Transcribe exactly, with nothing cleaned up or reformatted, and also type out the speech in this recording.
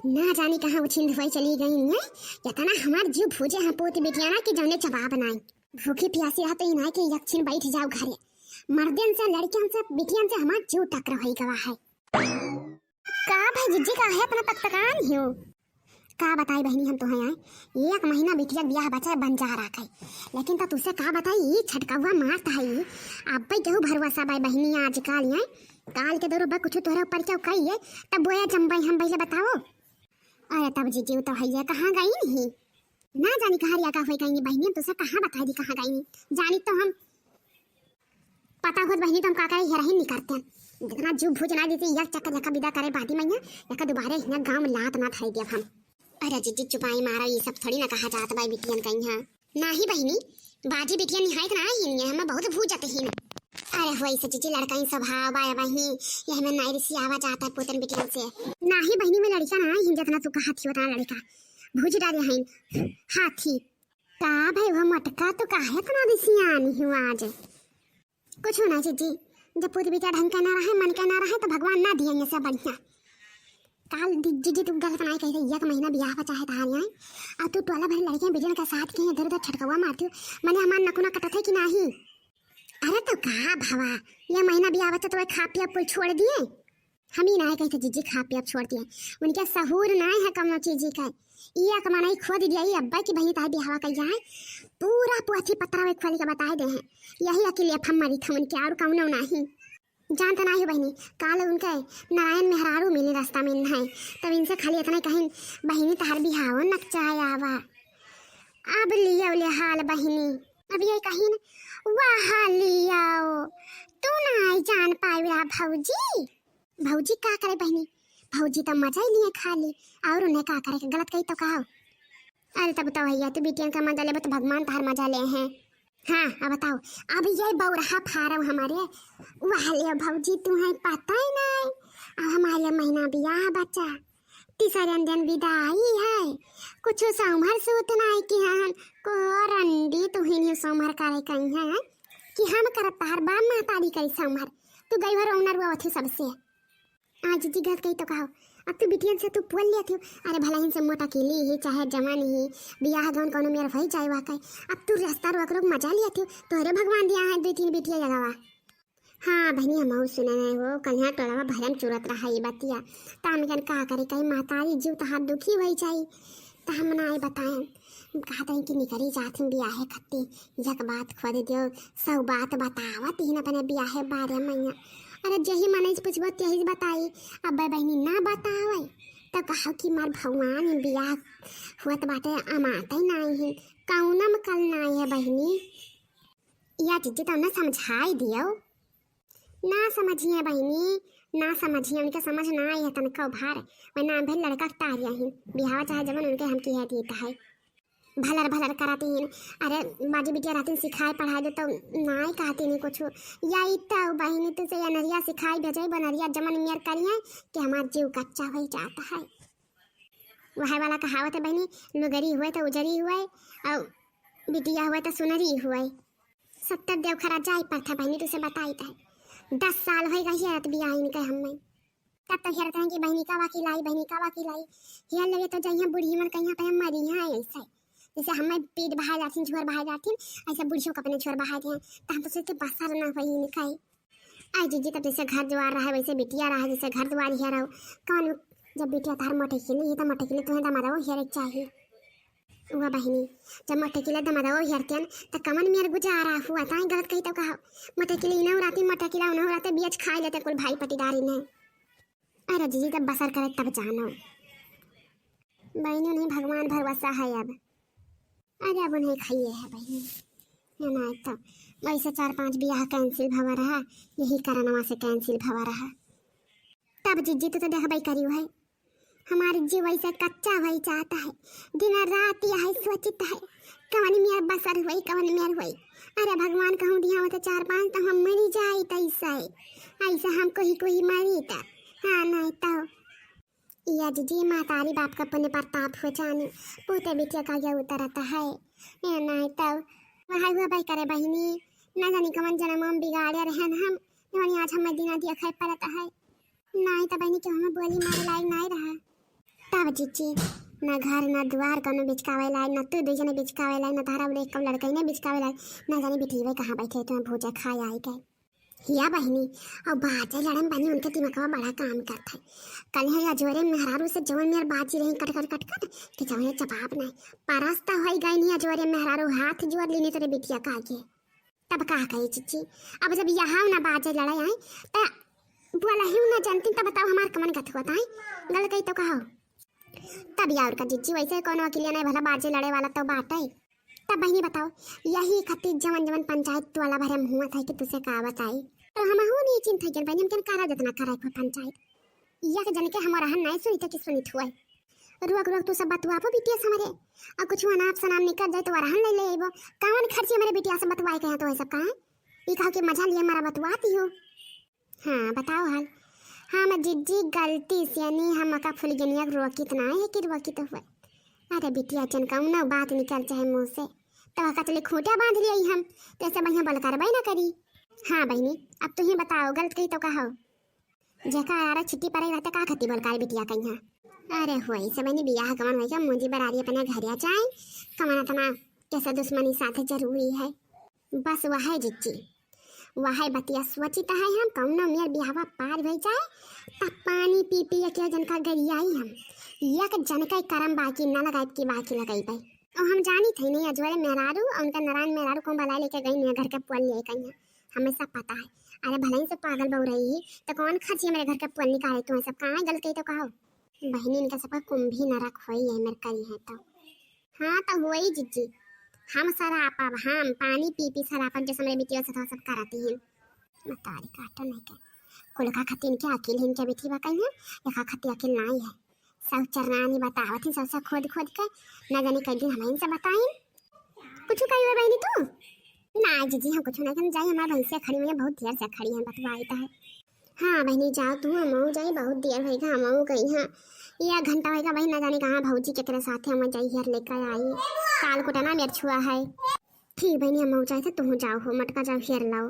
ना जानी कहाँ उछिंद हुई चली गई हैं। इतना हमार जीव भूजे हैं पूत बिटिया ना कि जौने जवाब नाई। भूखी प्यासी रहा तो इनाई के यक्षिन बैठ जाओ घरे। मर्दन से, लड़कियन से, बिटियन से हमार जीव टकर होई गवा है। का भाई जिज्जी, काहे इतना तकतकान हियो? का बताई बहिनी हम तोहे आए, एक महीना बिटिया के बियाह बचा है, बन जा रहा है। लेकिन तो तुसे का बताई, ई छटकवा मारत है ई। अब्बे केहू भरोसा बाय बहिनी आजकल ये। काल के दौर बा कुछ तोहरे ऊपर क्या कही है, तब बोया जम्बई हम पहले बताओ। अरे तब जिज्जी तो है, कहाँ गई नहीं? ना जानी कहाँ रिया का होई गई बहिनी, हम तुसे कहाँ बताई दी कहाँ गई नहीं। जानी तो हम पता होत बहिनी तो हम का करे, हेरही नहीं करते। जितना जीव भूज ना देते, यक चक्का जका विदा करे बाटी मैया, यका दोबारे हिया गाँव में लात ना खाई देब हम। अरे जिज्जी चुपाई मारा, ये सब थोड़ी ना कहा जात बाई बिटियन कहीं है। नाही बहिनी, बाजी बिटिया निहायत ना ही नहीं, हमें बहुत भूजत ही। अरे होई से जिज्जी लड़का ही स्वभाव बाय वही, ये हमें नाई रिसी आवा जाता है पोतन बिटियन से। नाही बहिनी में लड़का ना ही, जितना तू कहा थी उतना लड़का भूज डाले हैं हाथी। का भाई वो मटका तो काहे इतना रिसियानी हुआ आज? कुछ ना जिज्जी, जब पूत बिटिया ढंग के ना रहे, मन के ना रहे, तो भगवान ना दिए ये सब बढ़िया। काल दि-, जिज्जी तू गलत ना कह रही, एक महीना बियाह बचा है तहार यहाँ, और तू टोला भर लड़कियां बिटियन के साथ के इधर उधर छटकवा मारती हो, मने हमार नकुना कटत है कि नाही? अरे तो का भवा, ये महीना बियाह बचा तो वह खा पिया कुल छोड़ दिए। हम ही ना कही थे जिज्जी खा पिया छोड़ दिए, उनके सहूर ना है कौनो चीज का। ये कमाना ही खोद दिया, ये अब्बा की बहिनी ताई बियाह कही है, पूरा पोथी पत्रा में खोल के बताए दे हैं। यही अकेले हम मरी था उनके, और कौनो नाही। जानत नाही बहिनी, काल उनके नारायण मेहरारू मिली रास्ता में नहीं, तब इनसे खाली इतना कहिन, "बहिनी तहार बिहाव नकचाय आवा।" अब लियो ले हाल बहिनी, अब ये कहिन, "वाह लियो, तू नाही जान पाविला भौजी।" भौजी का करे बहिनी, भौजी तो मजा ही लिए खाली, और उन्हें का करे के, गलत कही तो कहो। अरे तब तो भैया तू बिटियन का मजा लेबो तो भगवान तहार मजा ले हैं। हाँ अब बताओ, अब ये बौरहा फारम हमारे वाले भौजी तुम्हें पता ही नहीं, अब हमारे महीना बियाह बचा, तीसरे दिन विदाई है, कुछ सौमर सूत नहीं कि हम को रंडी तुहिन ही सौमर करे कहीं है कि हम करत तहार बाप महतारी करी सौमर, तू गई भर उनर वो अथी सबसे। आज जी गलत कही तो कहो, अब तू बिटियन से तू पोल लिया थियो। अरे भला इनसे मोटा किली ही चाहे जवान ही, बियाह गौन कौनो मेर भई जाए वाकई। अब तू रास्ता रोक रोक मजा लिया थियो, तोहरे भगवान दिया है दो तीन बिटिया जगावा। हाँ बहिनी, हम सुने नहीं हो, कन्या टोलवा भरम चुरत रहा ये बतिया। त हम कन का करे, कहीं महतारी जीव तहार दुखी होई जाई, त हम ना आए बताएं। हम कहा था कि निकरी जात हम बियाहे खत्ती, यक बात खोद दियो, सौ बात बतावत ही न अपने बियाहे बारे में। अरे जही मनई से पूछबो तेही से बताई, अब बहिनी ना बतावे, त कहो कि मार भगवान बियाह हुआ त बाटे अमाते नहीं है, कौनम कल ना है बहिनी। या जिज्जी तब ना समझाई दियो। ना समझिए बहिनी, ना समझिए, उनके समझ ना आई है तनको भर। वह नाम भर लड़का के तारिया ही, बिहावा चाहे जवन उनके हम किया देता है। भलर भलर करती हैं। अरे बाजी बिटिया रहती सिखाए पढ़ाए दे तो नाई कहती नहीं कुछ। या इतना बहिनी तुसे अनरिया सिखाई भेजे बनरिया जमन मियर करिए कि हमार जीव कच्चा हो जाता है। वह वाला कहावत है बहिनी, लुगरी हुए तो उजरी हुए और बिटिया हुए तो सुनरी हुए। सत्तर देव खरा जाए पर था बहिनी, तुसे बताई था, दस साल होई गई हेरत बियाह इनके हमें। तब तो हेरत हैं कि बहिनी का वकील आई, बहिनी का वकील आई। हेर लगे तो जइया बूढ़ी मन कहीं पे मरी हैं ऐसे, जैसे हमें पीठ बहा जाती, झोर बहा जाती, ऐसे बूढ़ियों को अपने झोर बहा गए। तो हम तो सोचते बसर ना हुई इनका ही। आई जीजी, तब जैसे घर द्वार रहा है वैसे बिटिया रहा, जैसे घर द्वार हेरौ। कौन जब बिटिया तार मोटरसाइकिल ही तो मोटरसाइकिल तुम्हें दमदो हेरे चाहिए। हुआ बहिनी, जब मोटरसाइकिल दमदो हेरतेन त कमन मेर गुजारा हुआ, ताई गलत कही तो कहा। मोटरसाइकिल इनहु राती मोटरसाइकिल उनहु राते बियच खाई लेते कुल भाई पटीदारी ने। अरे जीजी, तब बसर करे तब जानो। बहिनी नहीं, भगवान भरोसा है अब। अरे अब उन्हें खाइए है बहिनी, ये ना तो वैसे चार पांच बियाह कैंसिल भवा रहा, यही कारणवा से कैंसिल भवा रहा। तब जीजी तू तो देखबई करियो है, हमार जीव वैसे कच्चा होई जाता है, दिन रात यही सोचित है कवन मेर बसर हुई, कवन मेर हुई। अरे भगवान कहूँ दिया होते चार पांच तो हम मरी जाई तैसे, ऐसे हम कोई कोई मरी त। हाँ नहीं तो या जीजी, महतारी बाप का पुण्य प्रताप हो जाने, पूते बिटिया का ये उतरता है। ये नहीं तो वही हुआ भाई करे बहिनी, ना जानी कमन जन्म हम बिगाड़े रहन हम, जवानी आज हमें दिना दिया खाए पड़ता है। नहीं तो बहिनी के हमें बोली मारे लायक नहीं रहा। अब जिज्जी, ना घर ना दुआर कौनो बिचकावे लायक, ना तू दुइ जने बिचकावे लायक, ना तहरा बोले एक लड़का ही ना बिचकावे लायक, ना जाने बिटिया कहाँ बैठे तुम्हें भूजा खाए आई गए। हिया बहिनी, और बाजे लड़न बनी उनके दिमागवा बड़ा काम करत है। कल है अजोरे मेहरारू से जवन मेर बाजी रही कट कट कट कट, कि जवन जवाब नहीं। परस त होई गई नहीं अजोरे मेहरारू, हाथ जोर लेनी तोरे बिटिया का आगे। तब का कही जिज्जी, अब जब यहाँ ना बाजे लड़ाई आई, त बोला ही ना जानती, तब बताओ हमार कमन गत होता है, गलत कही तो कहो। तब या और का जिज्जी, वैसे कौनो अकेले नहीं, भला बाजे लड़े वाला तो बाटे। तब बहिनी बताओ, यही खातिर जवन जवन पंचायत टोला भरे में हुआ था कि तुसे का बताई, तो हम हो नहीं चिंता कर बहिनी, हम करा जितना करे को पंचायत। या के जन के हम रहन नहीं सुनित कि सुनित हुआ। रुक रुक, तू सब बतुआबो बिटिया से हमरे, और कुछ अनाप शनाप निकल जाए तो वरहन ले ले अइबो। कौन खर्ची हमरे बिटिया से बतुआए के है तो सब कहाँ? ई कहो कि मजा लिए हमारा बतुआती हो। हाँ, बताओ हाल। हाँ, मैं जिज्जी गलती से यानी हम का फुलगनिया के रोकित ना है कि रोकित हुए। अरे बिटिया, जन कौनो बात निकल चाहे मुँह से, तो का चले खूंटा बांध लिया हम, तो ऐसे बढ़िया बोल करबे ना करी। हाँ बहिनी, अब तू ही बताओ, गलत कही तो कहो। जेका आरा छिट्टी पड़े रहते का खती बोल कर बिटिया कहीं। अरे हुई से बहिनी, बियाह कमन हुई का मुंजी बरारी अपने घर आ जाए, कमन इतना कैसे दुश्मनी साथ जरूरी है। बस वह है जिज्जी, वह बतिया सोचित है हम, कौनो मेर बियाहवा पार भई जाए, तब पानी पी पी के जन का गरियाई हम। एक जन का करम बाकी न लगाई की बाकी लगाई पाई। और हम जानी थे नहीं, अजवारे मेहरारू और उनका नारायण मेहरारू कौन बला लेके गई मेरे घर के पुअल लिए कहीं, हमें सब पता है। अरे भले ही से पागल बहू रही है, तो कौन खर्ची मेरे घर के पुअल निकाले, तुम्हें सब कहाँ गलत कही तो कहो। बहिनी, इनका सबका कुंभी नरक होई है मेरे करी है तो। हाँ, तो होई जिज्जी, हम सरापब, हम पानी पी पी सरापब, जैसे हमरे बिटिया से तो सब करती हैं। मतारी काटो नहीं के, कुल का खती इनके अकिल, इनके बिठी बा कहीं, एका खती अकिल नहीं है। सब चरनानी बतावत हैं, सब सब खोद खोद के, न जाने कई दिन हम इनसे बताइन। कुछ कही हुए बहिनी तू? ना जिज्जी, हम कुछ नहीं, हम जाई, हमार भैंसिया खड़ी हुई है, बहुत देर से खड़ी है, बतवाई तो है। हाँ बहिनी, जाओ तू, हमहू जाई, बहुत देर होइगा, हमहू गई हाँ। ये घंटा होइगा बहिन, ना जाने कहाँ भौजी केकरे साथे हम जाई हेर लेकर आई। काल कुटना मेर छुआ है। ठीक बहिनी, हमहू जाए थे, तू जाओ हो, मटका जाओ हेर लाओ।